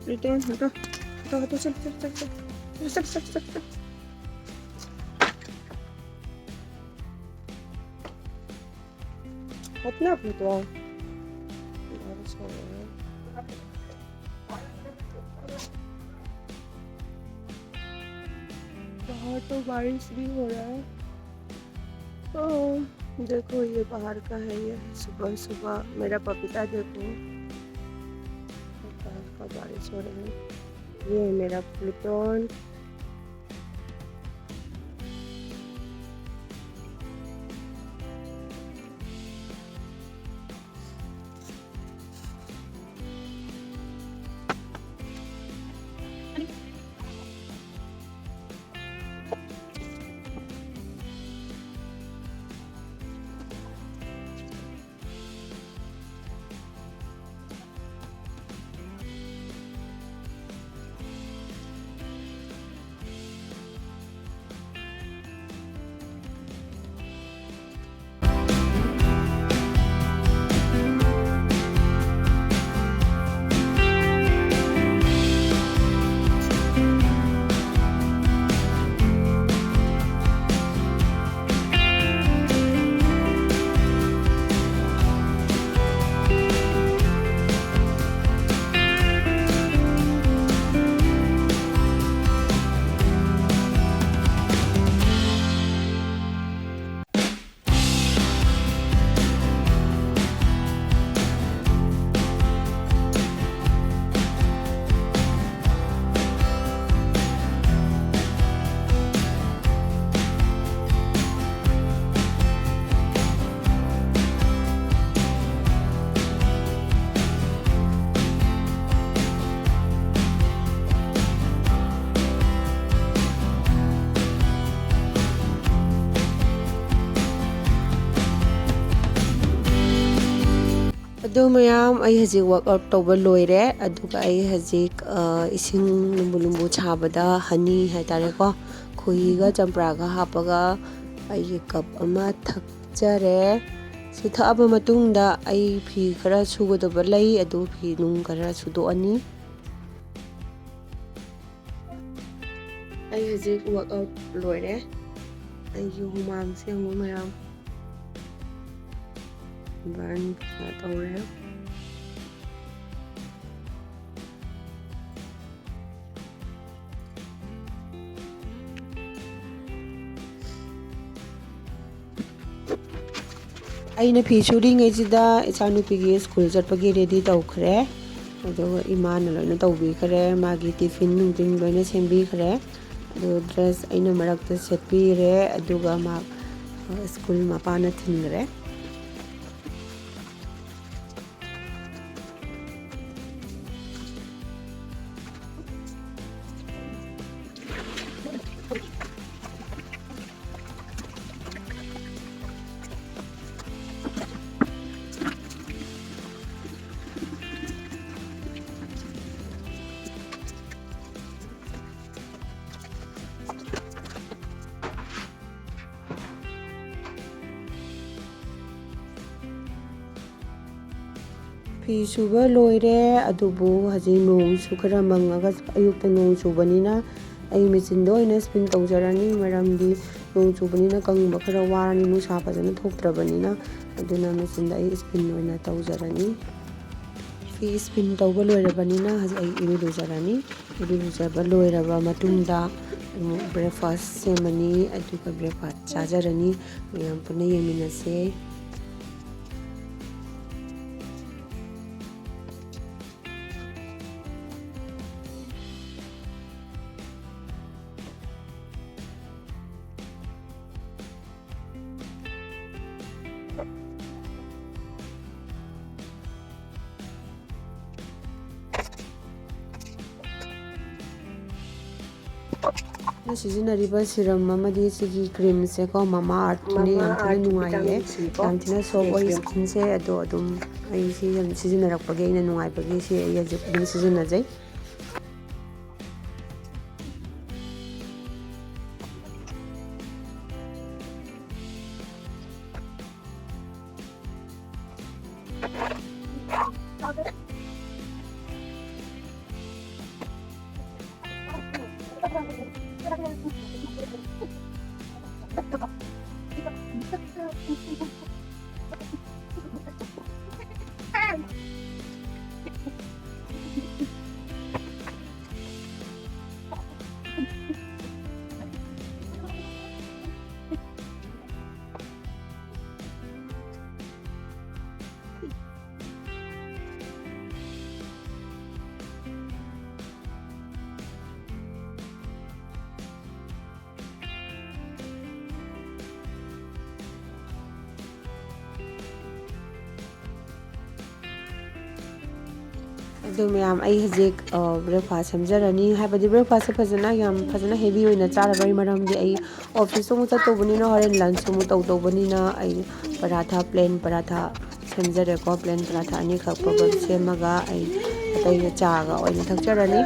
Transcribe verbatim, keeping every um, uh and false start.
प्लूटोन, हटो, हटो, हटो, चल, चल, चल, चल। चल, चल, चल, चल, चल। हट ना, प्लूटोन। बारिश हो रही है। बाहर तो बारिश भी हो रहा है। ओह, देखो, ये बाहर का है, ये सुबह सुबह मेरा पपीता देखो, बाहर का बारिश हो रहा है। ये है मेरा प्लूटोन। ꯑꯗꯨ ꯃꯌꯥꯝ, ꯑꯩ ꯍꯧꯖꯤꯛ ꯋꯥꯛ ꯑꯥꯎꯠ ꯇꯧꯕ ꯂꯣꯏꯔꯦ꯫ ꯑꯗꯨꯒ ꯑꯩ ꯍꯧꯖꯤꯛ, ꯑ, ꯏꯁꯤꯡ ꯂꯨꯝꯕꯨ ꯂꯨꯝꯕꯨ ꯁꯥꯕꯗ ꯍꯅꯤ ꯍꯥꯏꯇꯥꯔꯦꯀꯣ, ꯈꯣꯏꯍꯤꯒ ꯆꯝꯄ꯭ꯔꯥꯒ ꯍꯥꯞꯄꯒ ꯑꯩꯒꯤ ꯀꯞ ꯑꯃ ꯊꯛꯆꯔꯦ꯫ ꯁꯤ ꯊꯛꯑꯕ ꯃꯇꯨꯡꯗ ꯑꯩ ꯐꯤ ꯈꯔ ꯁꯨꯒꯗꯕ ꯂꯩ, ꯑꯗꯨ ꯐꯤ ꯅꯨꯡ ꯈꯔ ꯁꯨꯗꯣꯛꯑꯅꯤ꯫ ꯑꯩ ꯍꯧꯖꯤꯛ ꯋꯥꯛ ꯑꯥꯎꯠ ꯂꯣꯏꯔꯦ꯫ ꯑꯩꯒꯤ ꯍꯨꯃꯥꯡꯁꯦ ꯌꯦꯡꯉꯨ ꯃꯌꯥꯝ꯫ ꯕꯔꯟ ꯐꯖꯅ ꯇꯧꯔꯦ꯫ ꯑꯩꯅ ꯐꯤ ꯁꯨꯔꯤꯉꯩꯁꯤꯗ ꯏꯆꯥꯅꯨꯄꯤꯒꯤ ꯁ꯭ꯀꯨꯜ ꯆꯠꯄꯒꯤ ꯔꯦꯗꯤ ꯇꯧꯈ꯭ꯔꯦ꯫ ꯑꯗꯨꯒ ꯏꯃꯥꯅ ꯂꯣꯏꯅ ꯇꯧꯕꯤꯈ꯭ꯔꯦ꯫ ꯃꯥꯒꯤ ꯇꯤꯐꯤꯟ ꯅꯨꯡꯇꯤꯟ ꯂꯣꯏꯅ ꯁꯦꯝꯕꯤꯈ꯭ꯔꯦ꯫ ꯑꯗꯨ ꯗ꯭ꯔꯦꯁ ꯑꯩꯅ ꯃꯔꯛꯇ ꯁꯦꯠꯄꯤꯔꯦ꯫ ꯑꯗꯨꯒ ꯃꯥ, ꯑ, ꯁ꯭ꯀꯨꯜ ꯃꯄꯥꯅ ꯊꯤꯟꯈ꯭ꯔꯦ꯫ ꯐꯤ ꯁꯨꯕ ꯂꯣꯏꯔꯦ, ꯑꯗꯨꯕꯨ ꯍꯧꯖꯤꯛ ꯅꯣꯡꯁꯨ ꯈꯔ ꯃꯪꯉꯒ, ꯑꯌꯨꯛꯇ ꯅꯣꯡ ꯆꯨꯕꯅꯤꯅ ꯑꯩ ꯃꯦꯆꯤꯟꯗ ꯑꯣꯏꯅ ꯁ꯭ꯄꯤꯟ ꯇꯧꯖꯔꯅꯤ, ꯃꯔꯝꯗꯤ ꯅꯣꯡ ꯆꯨꯕꯅꯤꯅ ꯀꯪꯕ ꯈꯔ ꯋꯥꯔꯅꯤ, ꯅꯨꯡꯁꯥ ꯐꯖꯅ ꯊꯣꯛꯇ꯭ꯔꯕꯅꯤꯅ꯫ ꯑꯗꯨꯅ ꯃꯦꯆꯤꯟꯗ ꯑꯩ ꯁ꯭ꯄꯤꯟ ꯑꯣꯏꯅ ꯇꯧꯖꯔꯅꯤ꯫ ꯐꯤ ꯁ꯭ꯄꯤꯟ ꯇꯧꯕ ꯂꯣꯏꯔꯕꯅꯤꯅ ꯍꯧꯖꯤꯛ ꯑꯩ ꯏꯔꯨ ꯂꯨꯖꯔꯅꯤ꯫ ꯏꯔꯨ ꯂꯨꯖꯕ ꯂꯣꯏꯔꯕ ꯃꯇꯨꯡꯗ ꯑꯃꯨꯛ ꯕ꯭ꯔꯦꯛꯐꯥꯁ ꯁꯦꯝꯃꯅꯤ, ꯑꯗꯨꯒ ꯕ꯭ꯔꯦꯛꯐꯥꯁ ꯆꯥꯖꯔꯅꯤ꯫ ꯃꯌꯥꯝ ꯄꯨꯟꯅ ꯌꯦꯡꯃꯤꯟꯅꯁꯦ꯫ ꯑꯩꯅ ꯁꯤꯖꯤꯟꯅꯔꯤꯕ ꯁꯤꯔꯝ ꯑꯃꯗꯤ ꯁꯤꯒꯤ ꯀ꯭ꯔꯤꯝꯁꯦꯀꯣ, ꯃꯃꯥ ꯑꯥꯔꯠꯀꯤꯅꯦ꯫ ꯌꯥꯝ ꯊꯤꯅ ꯅꯨꯡꯉꯥꯏꯌꯦ, ꯌꯥꯝ ꯊꯤꯅ ꯁꯣꯐ ꯑꯣꯏ ꯁ꯭ꯀꯤꯟꯁꯦ꯫ ꯑꯗꯣ ꯑꯗꯨꯝ ꯑꯩ ꯁꯤ ꯌꯥꯝ ꯁꯤꯖꯤꯟꯅꯔꯛꯄꯒꯤ ꯑꯩꯅ ꯅꯨꯡꯉꯥꯏꯕꯒꯤ ꯁꯤ ꯑꯩ ꯍꯧꯖꯤꯛ ꯑꯗꯨꯝ ꯁꯤꯖꯤꯟꯅꯖꯩ꯫ ꯑꯗꯨ ꯃꯌꯥꯝ, ꯑꯩ ꯍꯧꯖꯤꯛ, ꯑ, breakfast ꯁꯦꯝꯖꯔꯅꯤ꯫ ꯍꯥꯏꯕꯗꯤ breakfastꯁꯦ ꯐꯖꯅ, ꯌꯥꯝ ꯐꯖꯅ heavy ꯑꯣꯏꯅ ꯆꯥꯔꯔꯣꯏ, ꯃꯔꯝꯗꯤ ꯑꯩ officeꯁꯨ ꯑꯃꯨꯛ ꯆꯠꯇꯧꯕꯅꯤꯅ, ꯍꯣꯔꯦꯟ lunchꯁꯨ ꯑꯃꯨꯛ ꯇꯧꯗꯧꯕꯅꯤꯅ, ꯑꯩ ꯄꯔꯥꯊꯥ, plain ꯄꯔꯥꯊꯥ ꯁꯦꯝꯖꯔꯦꯀꯣ꯫ Plain ꯄꯔꯥꯊꯥ ꯑꯅꯤꯈꯛ ꯄꯕꯜ ꯁꯦꯝꯃꯒ ꯑꯩ ꯑꯇꯩꯗ ꯆꯥꯒ ꯑꯣꯏꯅ ꯊꯛꯆꯔꯅꯤ꯫